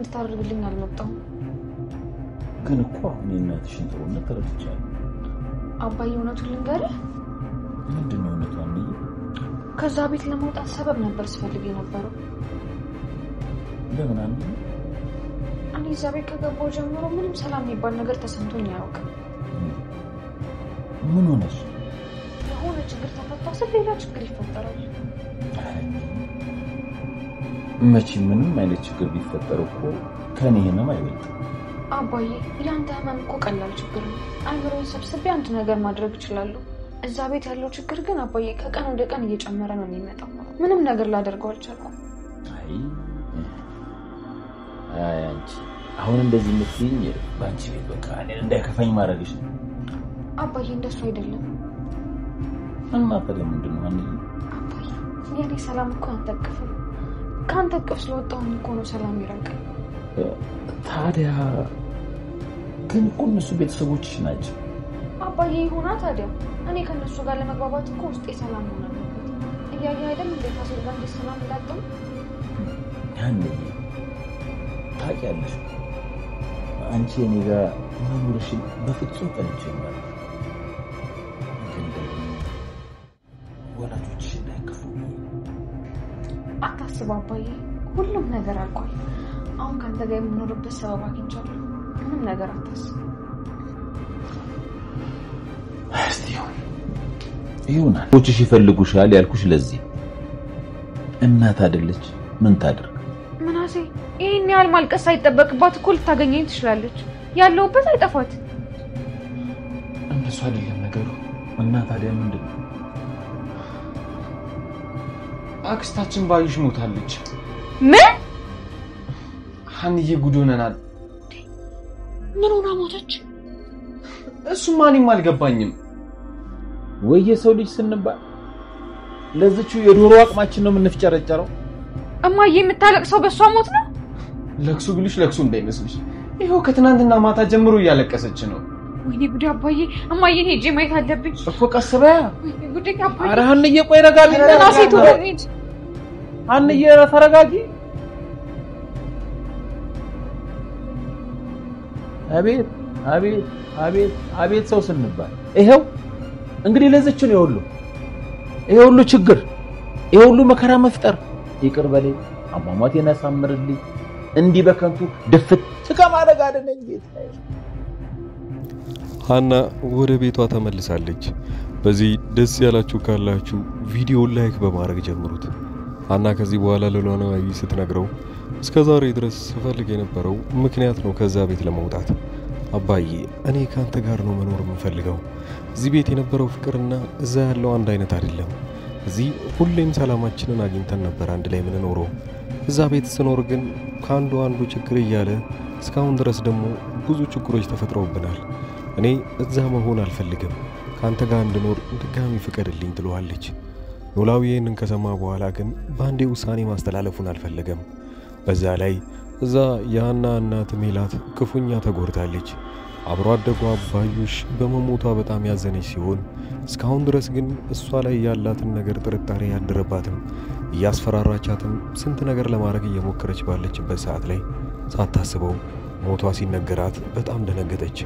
እንድታደርግልኝ አልመጣሁም። ግን እኮ አሁን የእናትሽን ጥሩነት ተረድቻለሁ። አባዬ እውነቱን ልንገርህ። ምንድን ነው እውነቱ አንዬ? ከዛ ቤት ለመውጣት ሰበብ ነበር ስፈልግ የነበረው። ለምን አንዬ? እኔ እዛ ቤት ከገባሁ ጀምሮ ምንም ሰላም የሚባል ነገር ተሰምቶኝ አያውቅም። ምን ሆነሽ? የሆነ ችግር ተፈታ ስል ሌላ ችግር ይፈጠራል። መቼ ምንም አይነት ችግር ቢፈጠር እኮ ከኔ ህመም አይበልጥም። አባዬ የአንተ ህመም እኮ ቀላል ችግር ነው። አይምሮን ሰብስቤ አንድ ነገር ማድረግ እችላለሁ። እዛ ቤት ያለው ችግር ግን አባዬ ከቀን ወደ ቀን እየጨመረ ነው የሚመጣው። ምንም ነገር ላደርገው አልቻልኩም። አይ አይ አንቺ አሁን እንደዚህ የምትይኝ በአንቺ ቤት በቃ እኔን እንዳይከፋኝ ማድረግሽ ነው። አባዬ እንደሱ አይደለም። እና ታዲያ ምንድን ነው አንዬ? አባዬ የኔ ሰላም እኮ አንተ እቅፍ ነው። ከአንተ እቅፍ ስለወጣሁኝ እኮ ነው ሰላም ይራቀኝ። ታዲያ ግን እኮ እነሱ ቤተሰቦችሽ ናቸው። አባዬ ይሁና ታዲያ እኔ ከእነሱ ጋር ለመግባባት እኮ ውስጤ ሰላም መሆን አለበት። እያየህ አይደል እንዴ ፋሲል ጋር እንዴት ሰላም እንዳጣሁ። አንዬ ታውቂያለሽ አንቺ እኔ ጋር መኖርሽን በፍጹም ጠልቼ ማለት ግን ደግሞ ወላጆችሽ እንዳይከፉ ብዬ። አታስብ አባዬ፣ ሁሉም ነገር አልቋል። አሁን ከአንተ ጋር የምኖርበት ሰበብ አግኝቻለሁ። ምንም ነገር አታስብ። እስቲ ይሁን ይሁናል። ወላጆችሽ ይፈልጉሻል ያልኩሽ ለዚህ እናት አይደለች ምን ታድርግ? ምናሴ ይህን ያህል ማልቀስ ሳይጠበቅባት እኮ ልታገኘኝ ትችላለች። ያለሁበት አይጠፋት። እንደሱ አይደለም ነገሩ። እና ታዲያ ምንድን ነው? አክስታችን ባዩሽ ሞታለች። ምን? ሀንዬ ጉድ ሆነናል። ምን ሆና ሞተች? እሱማ እኔም አልገባኝም። ወይ የሰው ልጅ ስንባል ለዚችው የዶሮ አቅማችን ነው የምንፍጨረጨረው። እማዬ የምታለቅሰው በእሷ ሞት ነው? ለቅሶ ብልሽ ለቅሶ እንዳይመስልሽ። ይኸው ከትናንትና ማታ ጀምሮ እያለቀሰች ነው። ወይኔ ጉዴ አባዬ፣ እማዬን ሄጄ ማየት አለብኝ። እኮ ቀስ በያ። ወይኔ ጉዴ አባዬ። ኧረ ሀንዬ ቆይ ረጋ በይ። ምናሴ ቶሎ እንሂድ። ሀንዬ ኧረ ተረጋጊ። አቤት አቤት አቤት አቤት ሰው ስንባል ይኸው እንግዲህ ለዚች ነው ይሄ ሁሉ ችግር ይሄ ሁሉ መከራ መፍጠር። ይቅር በለኝ፣ አሟሟቴን ያሳምርልኝ። እንዲህ በከንቱ ድፍት ከማድረግ አድነኝ ጌታዬ። ሀና ወደ ቤቷ ተመልሳለች። በዚህ ደስ ያላችሁ ካላችሁ ቪዲዮውን like በማድረግ ጀምሩት። ሀና ከዚህ በኋላ ለኖላዊ ስትነግረው እስከ ዛሬ ድረስ ስፈልግ የነበረው ምክንያት ነው ከዛ ቤት ለመውጣት። አባዬ እኔ ካንተ ጋር ነው መኖር የምፈልገው። እዚህ ቤት የነበረው ፍቅርና እዛ ያለው አንድ አይነት አይደለም። እዚህ ሁሌም ሰላማችንን አግኝተን ነበር አንድ ላይ የምንኖረው። እዛ ቤት ስኖር ግን ከአንዱ አንዱ ችግር እያለ እስካሁን ድረስ ደግሞ ብዙ ችግሮች ተፈጥረውብናል። እኔ እዛ መሆን አልፈልግም፣ ከአንተ ጋር እንድኖር ድጋሚ ፍቀድልኝ ትለዋለች። ኖላዊ ይህንን ከሰማ በኋላ ግን በአንዴ ውሳኔ ማስተላለፉን አልፈለገም። በዛ ላይ እዛ የሀና እናት ሜላት ክፉኛ ተጎድታለች። አብሮ አደጓ ባዩሽ በመሞቷ በጣም ያዘነች ሲሆን እስካሁን ድረስ ግን እሷ ላይ ያላትን ነገር ጥርጣሬ ያደረባትም እያስፈራራቻትም ስንት ነገር ለማድረግ እየሞከረች ባለችበት ሰዓት ላይ ሳታስበው ሞቷ ሲነገራት በጣም ደነገጠች።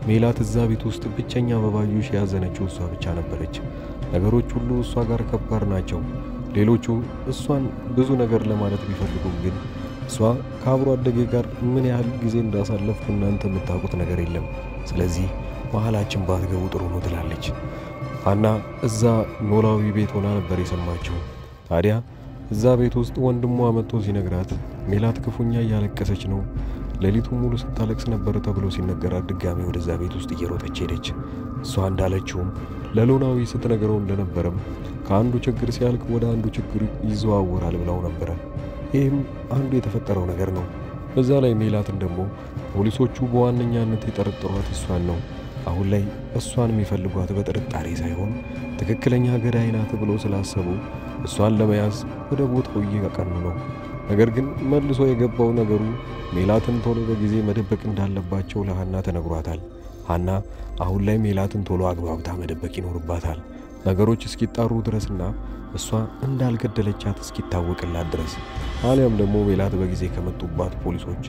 ሜላት እዛ ቤት ውስጥ ብቸኛ በባዩሽ ያዘነችው እሷ ብቻ ነበረች። ነገሮች ሁሉ እሷ ጋር ከባድ ናቸው። ሌሎቹ እሷን ብዙ ነገር ለማለት ቢፈልጉም ግን እሷ ከአብሮ አደጌ ጋር ምን ያህል ጊዜ እንዳሳለፍኩ እናንተ የምታውቁት ነገር የለም፣ ስለዚህ መሀላችን ባትገቡ ጥሩ ነው ትላለች። ሀና እዛ ኖላዊ ቤት ሆና ነበር የሰማችው። ታዲያ እዛ ቤት ውስጥ ወንድሟ መጥቶ ሲነግራት ሜላት ክፉኛ እያለቀሰች ነው፣ ሌሊቱ ሙሉ ስታለቅስ ነበር ተብሎ ሲነገራት ድጋሚ ወደዛ ቤት ውስጥ እየሮጠች ሄደች። እሷ እንዳለችውም ለኖላዊ ስትነግረው እንደነበረም ከአንዱ ችግር ሲያልቅ ወደ አንዱ ችግር ይዘዋወራል ብለው ነበረ። ይህም አንዱ የተፈጠረው ነገር ነው። በዛ ላይ ሜላትን ደግሞ ፖሊሶቹ በዋነኛነት የጠረጠሯት እሷን ነው። አሁን ላይ እሷን የሚፈልጓት በጥርጣሬ ሳይሆን ትክክለኛ ገዳይ ናት ብሎ ስላሰቡ እሷን ለመያዝ ወደ ቦታው እየቀኑ ነው። ነገር ግን መልሶ የገባው ነገሩ ሜላትን ቶሎ በጊዜ መደበቅ እንዳለባቸው ለሀና ተነግሯታል። ሀና አሁን ላይ ሜላትን ቶሎ አግባብታ መደበቅ ይኖርባታል። ነገሮች እስኪጣሩ ድረስና እሷ እንዳልገደለቻት እስኪታወቅላት ድረስ፣ አሊያም ደግሞ ሜላት በጊዜ ከመጡባት ፖሊሶች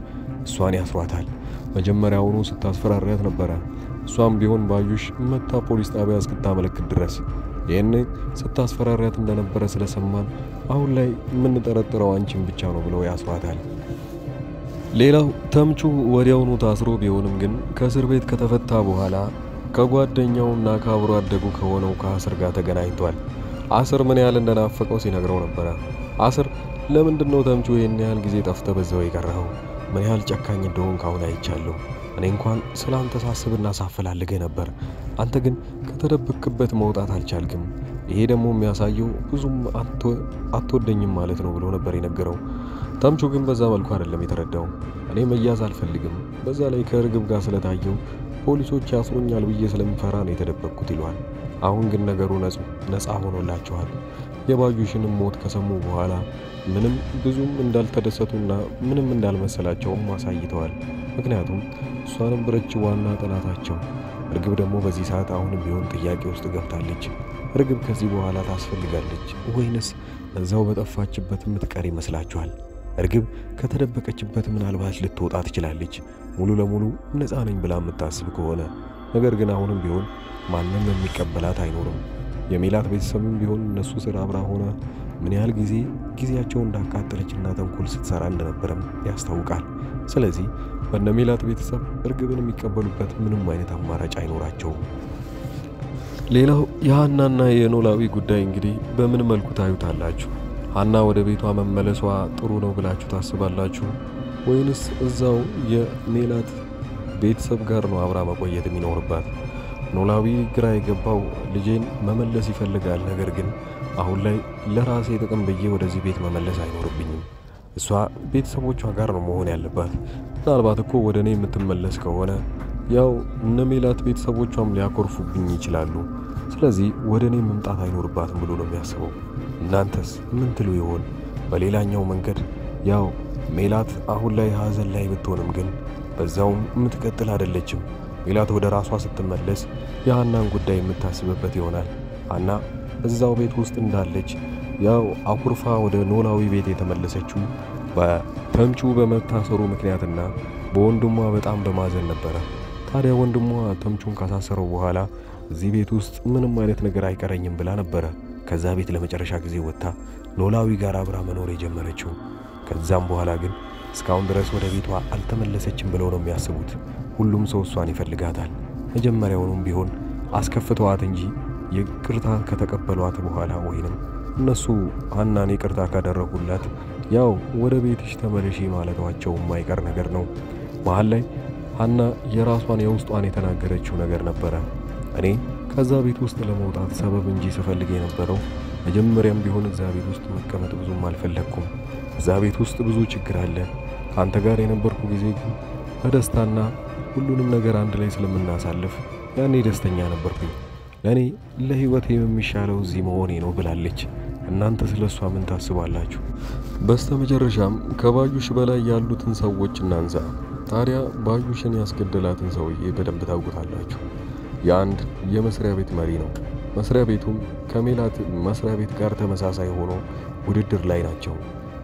እሷን ያስሯታል። መጀመሪያውኑ ስታስፈራሪያት ነበረ። እሷም ቢሆን ባዩሽ መታ ፖሊስ ጣቢያ እስክታመለክት ድረስ ይህን ስታስፈራሪያት እንደነበረ ስለሰማን አሁን ላይ የምንጠረጥረው አንቺን ብቻ ነው ብለው ያስሯታል። ሌላው ተምቹ ወዲያውኑ ታስሮ ቢሆንም ግን ከእስር ቤት ከተፈታ በኋላ ከጓደኛውና ከአብሮ አደጉ ከሆነው ከአስር ጋር ተገናኝቷል። አስር ምን ያህል እንደናፈቀው ሲነግረው ነበረ። አስር ለምንድን ነው ተምቹ ይህን ያህል ጊዜ ጠፍተህ በዛው የቀረኸው? ምን ያህል ጨካኝ እንደሆንክ አሁን አይቻለሁ። እኔ እንኳን ስለ አንተ ሳስብና ሳፈላልግህ ነበር። አንተ ግን ከተደበቅክበት መውጣት አልቻልክም። ይሄ ደግሞ የሚያሳየው ብዙም አትወደኝም ማለት ነው ብሎ ነበር የነገረው። ተምቹ ግን በዛ መልኩ አይደለም የተረዳው። እኔ መያዝ አልፈልግም፣ በዛ ላይ ከእርግብ ጋር ስለታየው ፖሊሶች ያስሩኛል ብዬ ስለምፈራ ነው የተደበቅኩት ይለዋል። አሁን ግን ነገሩ ነፃ ሆኖላቸዋል። የባዩሽንም ሞት ከሰሙ በኋላ ምንም ብዙም እንዳልተደሰቱና ምንም እንዳልመሰላቸውም አሳይተዋል። ምክንያቱም እሷ ነበረች ዋና ጠላታቸው። እርግብ ደግሞ በዚህ ሰዓት አሁንም ቢሆን ጥያቄ ውስጥ ገብታለች። እርግብ ከዚህ በኋላ ታስፈልጋለች ወይንስ እዛው በጠፋችበት የምትቀር ይመስላችኋል? እርግብ ከተደበቀችበት ምናልባት ልትወጣ ትችላለች፣ ሙሉ ለሙሉ ነፃ ነኝ ብላ የምታስብ ከሆነ። ነገር ግን አሁንም ቢሆን ማንም የሚቀበላት አይኖርም። የሜላት ቤተሰብም ቢሆን እነሱ ስር አብራ ሆና ምን ያህል ጊዜ ጊዜያቸውን እንዳቃጠለችና ተንኮል ስትሰራ እንደነበረም ያስታውቃል። ስለዚህ በነ ሜላት ቤተሰብ እርግብን የሚቀበሉበት ምንም አይነት አማራጭ አይኖራቸውም። ሌላው የሀናና የኖላዊ ጉዳይ እንግዲህ በምን መልኩ ታዩታላችሁ? ሀና ወደ ቤቷ መመለሷ ጥሩ ነው ብላችሁ ታስባላችሁ ወይንስ እዛው የሜላት ቤተሰብ ጋር ነው አብራ መቆየት የሚኖርባት? ኖላዊ ግራ የገባው ልጄን መመለስ ይፈልጋል። ነገር ግን አሁን ላይ ለራሴ ጥቅም ብዬ ወደዚህ ቤት መመለስ አይኖርብኝም። እሷ ቤተሰቦቿ ጋር ነው መሆን ያለባት። ምናልባት እኮ ወደ እኔ የምትመለስ ከሆነ ያው እነ ሜላት ቤተሰቦቿም ሊያኮርፉብኝ ይችላሉ። ስለዚህ ወደ እኔ መምጣት አይኖርባትም ብሎ ነው የሚያስበው። እናንተስ ምን ትሉ ይሆን? በሌላኛው መንገድ ያው ሜላት አሁን ላይ ሀዘን ላይ ብትሆንም ግን በዛውም የምትቀጥል አይደለችም። ሜላት ወደ ራሷ ስትመለስ የሀናን ጉዳይ የምታስብበት ይሆናል። ሀና እዛው ቤት ውስጥ እንዳለች ያው አኩርፋ ወደ ኖላዊ ቤት የተመለሰችው በተምቹ በመታሰሩ ምክንያትና በወንድሟ በጣም በማዘን ነበረ። ታዲያ ወንድሟ ተምቹን ካሳሰረው በኋላ እዚህ ቤት ውስጥ ምንም አይነት ነገር አይቀረኝም ብላ ነበረ ከዛ ቤት ለመጨረሻ ጊዜ ወጥታ ኖላዊ ጋር አብራ መኖር የጀመረችው። ከዛም በኋላ ግን እስካሁን ድረስ ወደ ቤቷ አልተመለሰችም ብለው ነው የሚያስቡት። ሁሉም ሰው እሷን ይፈልጋታል። መጀመሪያውኑም ቢሆን አስከፍተዋት እንጂ ይቅርታ ከተቀበሏት በኋላ ወይንም እነሱ ሀናን ይቅርታ ካደረጉላት ያው ወደ ቤትሽ ተመለሺ ማለቷቸው የማይቀር ነገር ነው። መሀል ላይ ሀና የራሷን የውስጧን የተናገረችው ነገር ነበረ። እኔ ከዛ ቤት ውስጥ ለመውጣት ሰበብ እንጂ ስፈልግ የነበረው መጀመሪያም ቢሆን እዛ ቤት ውስጥ መቀመጥ ብዙም አልፈለግኩም። እዛ ቤት ውስጥ ብዙ ችግር አለ። ከአንተ ጋር የነበርኩ ጊዜ ግን በደስታና ሁሉንም ነገር አንድ ላይ ስለምናሳልፍ ያኔ ደስተኛ ነበርኩኝ። ለእኔ ለህይወቴ የሚሻለው እዚህ መሆኔ ነው ብላለች። እናንተ ስለ እሷ ምን ታስባላችሁ? በስተመጨረሻም ከባዩሽ በላይ ያሉትን ሰዎች እናንሳ። ታዲያ ባዩሽን ያስገደላትን ሰውዬ በደንብ ታውቁታላችሁ። የአንድ የመስሪያ ቤት መሪ ነው። መስሪያ ቤቱም ከሜላት መስሪያ ቤት ጋር ተመሳሳይ ሆኖ ውድድር ላይ ናቸው።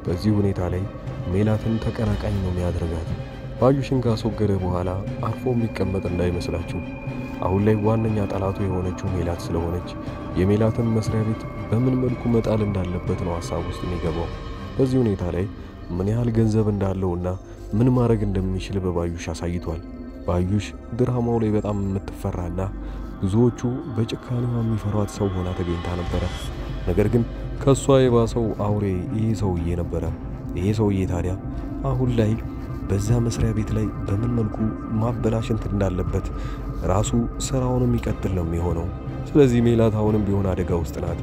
በዚህ ሁኔታ ላይ ሜላትን ተቀናቃኝ ነው የሚያደርጋት። ባዩሽን ካስወገደ በኋላ አርፎ የሚቀመጥ እንዳይመስላችሁ። አሁን ላይ ዋነኛ ጠላቱ የሆነችው ሜላት ስለሆነች የሜላትን መስሪያ ቤት በምን መልኩ መጣል እንዳለበት ነው ሀሳብ ውስጥ የሚገባው። በዚህ ሁኔታ ላይ ምን ያህል ገንዘብ እንዳለውና ምን ማድረግ እንደሚችል በባዩሽ አሳይቷል። ባዩሽ ድራማው ላይ በጣም የምትፈራና ብዙዎቹ በጭካኔዋ የሚፈሯት ሰው ሆና ተገኝታ ነበረ። ነገር ግን ከሷ የባሰው አውሬ ይሄ ሰውዬ ነበረ። ይሄ ሰውዬ ታዲያ አሁን ላይ በዛ መስሪያ ቤት ላይ በምን መልኩ ማበላሸት እንዳለበት ራሱ ስራውን የሚቀጥል ነው የሚሆነው። ስለዚህ ሜላት አሁንም ቢሆን አደጋ ውስጥ ናት።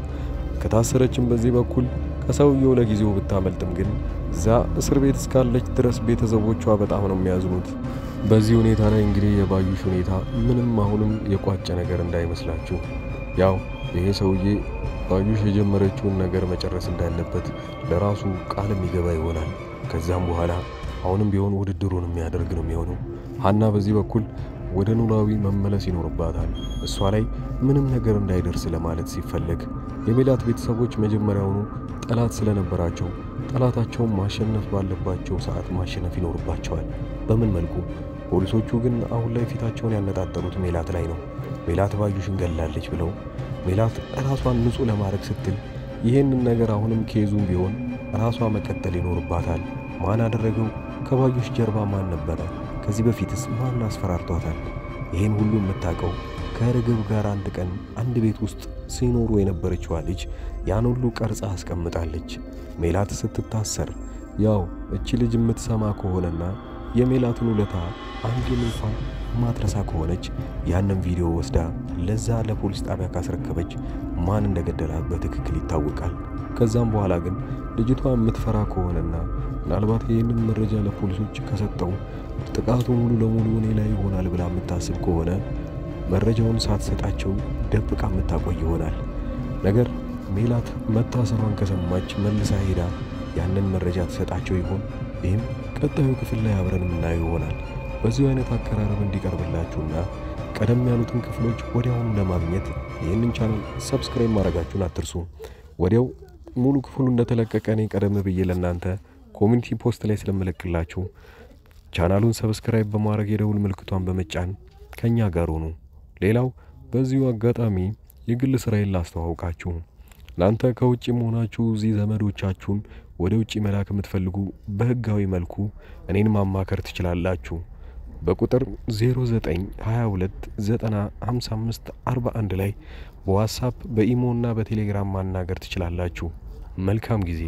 ከታሰረችም በዚህ በኩል ከሰውየው ለጊዜው ብታመልጥም ግን እዛ እስር ቤት እስካለች ድረስ ቤተሰቦቿ በጣም ነው የሚያዝኑት። በዚህ ሁኔታ ላይ እንግዲህ የባዩሽ ሁኔታ ምንም አሁንም የቋጨ ነገር እንዳይመስላችሁ። ያው ይሄ ሰውዬ ባዩሽ የጀመረችውን ነገር መጨረስ እንዳለበት ለራሱ ቃል የሚገባ ይሆናል። ከዛም በኋላ አሁንም ቢሆን ውድድሩን የሚያደርግ ነው የሚሆነው። ሀና በዚህ በኩል ወደ ኖላዊ መመለስ ይኖርባታል። እሷ ላይ ምንም ነገር እንዳይደርስ ለማለት ሲፈለግ የሜላት ቤተሰቦች መጀመሪያውኑ ጠላት ስለነበራቸው ጠላታቸውን ማሸነፍ ባለባቸው ሰዓት ማሸነፍ ይኖርባቸዋል። በምን መልኩ? ፖሊሶቹ ግን አሁን ላይ ፊታቸውን ያነጣጠሩት ሜላት ላይ ነው። ሜላት ባዩሽን ገላለች ብለው ሜላት ራሷን ንጹሕ ለማድረግ ስትል ይህንን ነገር አሁንም case ኡም ቢሆን ራሷ መቀጠል ይኖርባታል። ማን አደረገው? ከባዩሽ ጀርባ ማን ነበረ? ከዚህ በፊትስ ማን አስፈራርቷታል? ይህን ሁሉ የምታውቀው ከርግብ ጋር አንድ ቀን አንድ ቤት ውስጥ ሲኖሩ የነበረችዋ ልጅ ያን ሁሉ ቀርጻ አስቀምጣለች። ሜላት ስትታሰር ያው እቺ ልጅ የምትሰማ ከሆነና የሜላትን ውለታ አንድም እንኳን ማትረሳ ከሆነች ያንን ቪዲዮ ወስዳ ለዛ ለፖሊስ ጣቢያ ካስረከበች ማን እንደገደላት በትክክል ይታወቃል። ከዛም በኋላ ግን ልጅቷ የምትፈራ ከሆነና ምናልባት ይህንን መረጃ ለፖሊሶች ከሰጠው ጥቃቱ ሙሉ ለሙሉ እኔ ላይ ይሆናል ብላ የምታስብ ከሆነ መረጃውን ሳትሰጣቸው ደብቃ የምታቆይ ይሆናል። ነገር ሜላት መታሰሯን ከሰማች መልሳ ሄዳ ያንን መረጃ ትሰጣቸው ይሆን? ይህም ቀጣዩ ክፍል ላይ አብረን የምናየው ይሆናል። በዚሁ አይነት አቀራረብ እንዲቀርብላችሁና ቀደም ያሉትን ክፍሎች ወዲያውኑ ለማግኘት ይህንን ቻናል subscribe ማድረጋችሁን አትርሱ። ወዲያው ሙሉ ክፍሉ እንደተለቀቀ እኔ ቀደም ብዬ ለእናንተ community post ላይ ስለምለቅላችሁ ቻናሉን subscribe በማድረግ የደውል ምልክቷን በመጫን ከኛ ጋር ሆኑ። ሌላው በዚሁ አጋጣሚ የግል ስራዬን ላስተዋውቃችሁ። እናንተ ከውጭ መሆናችሁ እዚህ ዘመዶቻችሁን ወደ ውጭ መላክ የምትፈልጉ በህጋዊ መልኩ እኔን ማማከር ትችላላችሁ። በቁጥር 0922 90 55 41 ላይ በዋትሳፕ፣ በኢሞ እና በቴሌግራም ማናገር ትችላላችሁ። መልካም ጊዜ።